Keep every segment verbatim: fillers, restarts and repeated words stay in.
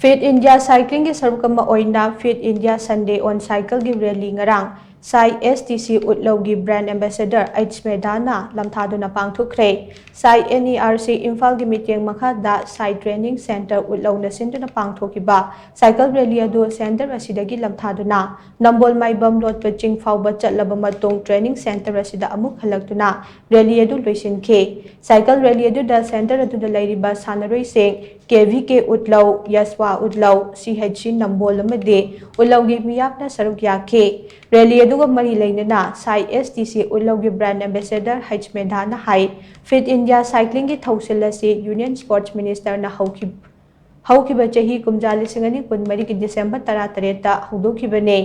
Fit India Cycling ꯒꯤ ꯁꯔꯨꯛ ꯑꯃ ꯑꯣꯏꯅ Fit India Sunday on Cycle ꯒꯤ rally ꯉꯔꯥꯡ ꯁꯥꯏ ꯑꯦꯁ ꯇꯤ ꯁꯤ ꯎꯠꯂꯧꯒꯤ brand ambassador ꯑꯩꯆ ꯃꯦꯙꯥꯅ ꯂꯝꯊꯥꯗꯨꯅ ꯄꯥꯡꯊꯣꯛꯈ꯭ꯔꯦ꯫ SAI N E R C ꯏꯝꯐꯥꯜꯒꯤ ꯃꯤꯠꯌꯦꯡ ꯃꯈꯥꯗ ꯁꯥꯏ training centre ꯎꯠꯂꯧꯅ ꯁꯤꯟꯗꯨꯅ ꯄꯥꯡꯊꯣꯛꯈꯤꯕ cycle rally ꯑꯗꯨ centre ꯑꯁꯤꯗꯒꯤ ꯂꯝꯊꯥꯗꯨꯅ ꯅꯝꯕꯣꯜ ꯃꯥꯏꯕꯝ ꯂꯣꯠꯄ ꯆꯤꯡ ꯐꯥꯎꯕ ꯆꯠꯂꯕ ꯃꯇꯨꯡ training centre ꯑꯁꯤꯗ ꯑꯃꯨꯛ ꯍꯜꯂꯛꯇꯨꯅ rally ꯑꯗꯨ ꯂꯣꯏꯁꯤꯟꯈꯤ꯫ Cycle rally ꯑꯗꯨꯗ centre ꯑꯗꯨꯗ ꯂꯩꯔꯤꯕ ꯁꯥꯟꯅꯔꯣꯏꯁꯤꯡ ꯀꯦ ꯚꯤ ꯀꯦ ꯎꯠꯂꯧ, ꯌꯁꯋꯥ ꯎꯠꯂꯧ, ꯁꯤ ꯑꯩꯆ ꯁꯤ ꯅꯝꯕꯣꯜ ꯑꯃꯗꯤ ꯎꯠꯂꯧꯒꯤ ꯃꯤꯌꯥꯝꯅ ꯁꯔꯨꯛ ꯌꯥꯈꯤ꯫ Rally ꯑꯗꯨꯒ ꯃꯔꯤ ꯂꯩꯅꯅ ꯁꯥꯏ ꯑꯦꯁ ꯇꯤ ꯁꯤ ꯎꯠꯂꯧꯒꯤ brand ambassador ꯑꯩꯆ ꯃꯦꯙꯥꯅ ꯍꯥꯏ, Fit India Cycling ꯒꯤ ꯊꯧꯁꯤꯜ ꯑꯁꯤ Union Sports Minister ꯅ ꯍꯧꯈꯤ-, ꯍꯧꯈꯤꯕ ꯆꯍꯤ ꯀꯨꯝꯖꯥ ꯂꯤꯁꯤꯡ ꯑꯅꯤ ꯀꯨꯟꯃꯔꯤꯒꯤ December ꯇꯔꯥꯇꯔꯦꯠꯇ ꯍꯧꯗꯣꯛꯈꯤꯕꯅꯤ꯫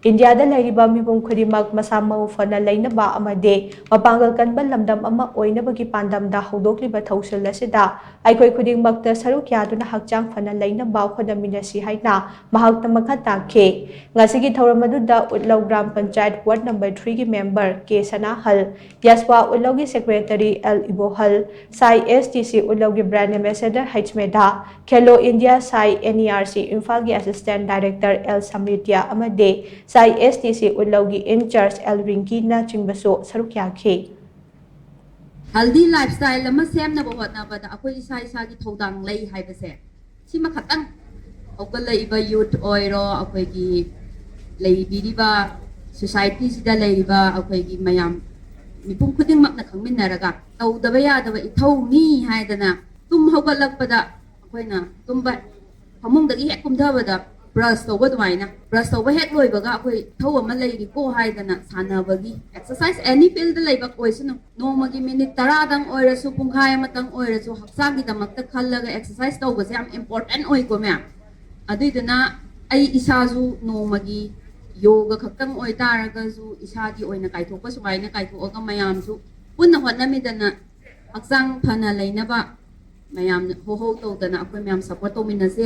ꯏꯟꯗꯤꯌꯥꯗ ꯂꯩꯔꯤꯕ ꯃꯤꯄꯨꯝ ꯈꯨꯗꯤꯡꯃꯛ ꯃꯁꯥ ꯃꯎ ꯐꯅ ꯂꯩꯅꯕ ꯑꯃꯗꯤ ꯃꯄꯥꯡꯒꯜ ꯀꯟꯕ ꯂꯝꯗꯝ ꯑꯃ ꯑꯣꯏꯅꯕꯒꯤ ꯄꯥꯟꯗꯝꯗ ꯍꯧꯗꯣꯛꯂꯤꯕ ꯊꯧꯁꯤꯜ ꯑꯁꯤꯗ ꯑꯩꯈꯣꯏ ꯈꯨꯗꯤꯡꯃꯛꯇ ꯁꯔꯨꯛ ꯌꯥꯗꯨꯅ ꯍꯛꯆꯥꯡ ꯐꯅ ꯂꯩꯅꯕ ꯍꯣꯠꯅꯃꯤꯟꯅꯁꯤ ꯍꯥꯏꯅ ꯃꯍꯥꯛꯅ ꯃꯈꯥ ꯇꯥꯈꯤ꯫ ꯉꯁꯤꯒꯤ ꯊꯧꯔꯝ ꯑꯗꯨꯗ Utlou gram panchayat ward number three ꯒꯤ member ꯀꯦ ꯁꯅꯥꯍꯜ, ꯌꯁꯋꯥ ꯎꯠꯂꯧꯒꯤ secretary L Ibohal, SAI S T C ꯎꯠꯂꯧꯒꯤ brand ambassador H Medha, Khelo India SAI N E R C ꯏꯝꯐꯥꯜꯒꯤ assistant director ꯑꯦꯜ ꯁꯃ꯭ꯔꯤꯇꯤꯌꯥ ꯑꯃꯗꯤ ꯁꯥꯏ ꯑꯦꯁ ꯇꯤ ꯁꯤ ꯎꯠꯂꯧꯒꯤ in charge ꯑꯦꯜ ꯔꯤꯡꯀꯤꯅꯆꯤꯡꯕꯁꯨ ꯁꯔꯨꯛ ꯌꯥꯈꯤ꯫ Healthy lifestyle ꯑꯃ ꯁꯦꯝꯅꯕ ꯍꯣꯠꯅꯕꯗ ꯑꯩꯈꯣꯏ ꯏꯁꯥ ꯏꯁꯥꯒꯤ ꯊꯧꯗꯥꯡ ꯂꯩ ꯍꯥꯏꯕꯁꯦ ꯁꯤꯃ ꯈꯛꯇꯪ ꯍꯧꯒꯠꯂꯛꯏꯕ youth ꯑꯣꯏꯔꯣ, ꯑꯩꯈꯣꯏꯒꯤ ꯂꯩꯕꯤꯔꯤꯕ society ꯁꯤꯗ ꯂꯩꯔꯤꯕ ꯑꯩꯈꯣꯏꯒꯤ ꯃꯌꯥꯝ ꯃꯤꯄꯨꯝ ꯈꯨꯗꯤꯡꯃꯛꯅ ꯈꯪꯃꯤꯟꯅꯔꯒ ꯇꯧꯗꯕ ꯌꯥꯗꯕ ꯏꯊꯧꯅꯤ ꯍꯥꯏꯗꯅ ꯇꯨꯝ ꯍꯧꯒꯠꯂꯛꯄꯗ ꯑꯩꯈꯣꯏꯅ ꯇꯨꯝꯕ ꯐꯃꯨꯡꯗꯒꯤ ꯍꯦꯛ ꯀꯨꯝꯊꯕꯗ brush ꯇꯧꯕ ꯑꯗꯨꯃꯥꯏꯅ brush ꯇꯧꯕ ꯍꯦꯛ ꯂꯣꯏꯕꯒ ꯑꯩꯈꯣꯏ ꯏꯊꯧ ꯑꯃ ꯂꯩꯔꯤꯀꯣ ꯍꯥꯏꯗꯅ ꯁꯥꯟꯅꯕꯒꯤ exercise any field ꯗ ꯂꯩꯕ ꯑꯣꯏꯁꯅꯨ, ꯅꯣꯡꯃꯒꯤ minute ꯇꯔꯥꯗꯪ ꯑꯣꯏꯔꯁꯨ, ꯄꯨꯡꯈꯥꯏ ꯑꯃꯇꯪ ꯑꯣꯏꯔꯁꯨ ꯍꯛꯆꯥꯡꯒꯤꯗꯃꯛꯇ ꯈꯜꯂꯒ exercise ꯇꯧꯕꯁꯦ ꯌꯥꯝ important ꯑꯣꯏꯀꯣ ꯃꯌꯥꯝ꯫ ꯑꯗꯨꯏꯗꯨꯅ ꯑꯩ ꯏꯁꯥꯁꯨ ꯅꯣꯡꯃꯒꯤ ꯌꯣꯒ ꯈꯛꯇꯪ ꯑꯣꯏꯇꯥꯔꯒꯁꯨ ꯏꯁꯥꯒꯤ ꯑꯣꯏꯅ ꯀꯥꯏꯊꯣꯛꯄ ꯁꯨꯃꯥꯏꯅ ꯀꯥꯏꯊꯣꯛꯑꯒ ꯃꯌꯥꯝꯁꯨ ꯄꯨꯟꯅ ꯍꯣꯠꯅꯃꯤꯗꯅ ꯍꯛꯆꯥꯡ ꯐꯅ ꯂꯩꯅꯕ ꯃꯌꯥꯝꯅ ꯍꯣ ꯍꯧ ꯇꯧꯗꯅ ꯑꯩꯈꯣꯏ ꯃꯌꯥꯝ support ꯇꯧꯃꯤꯟꯅꯁꯦ꯫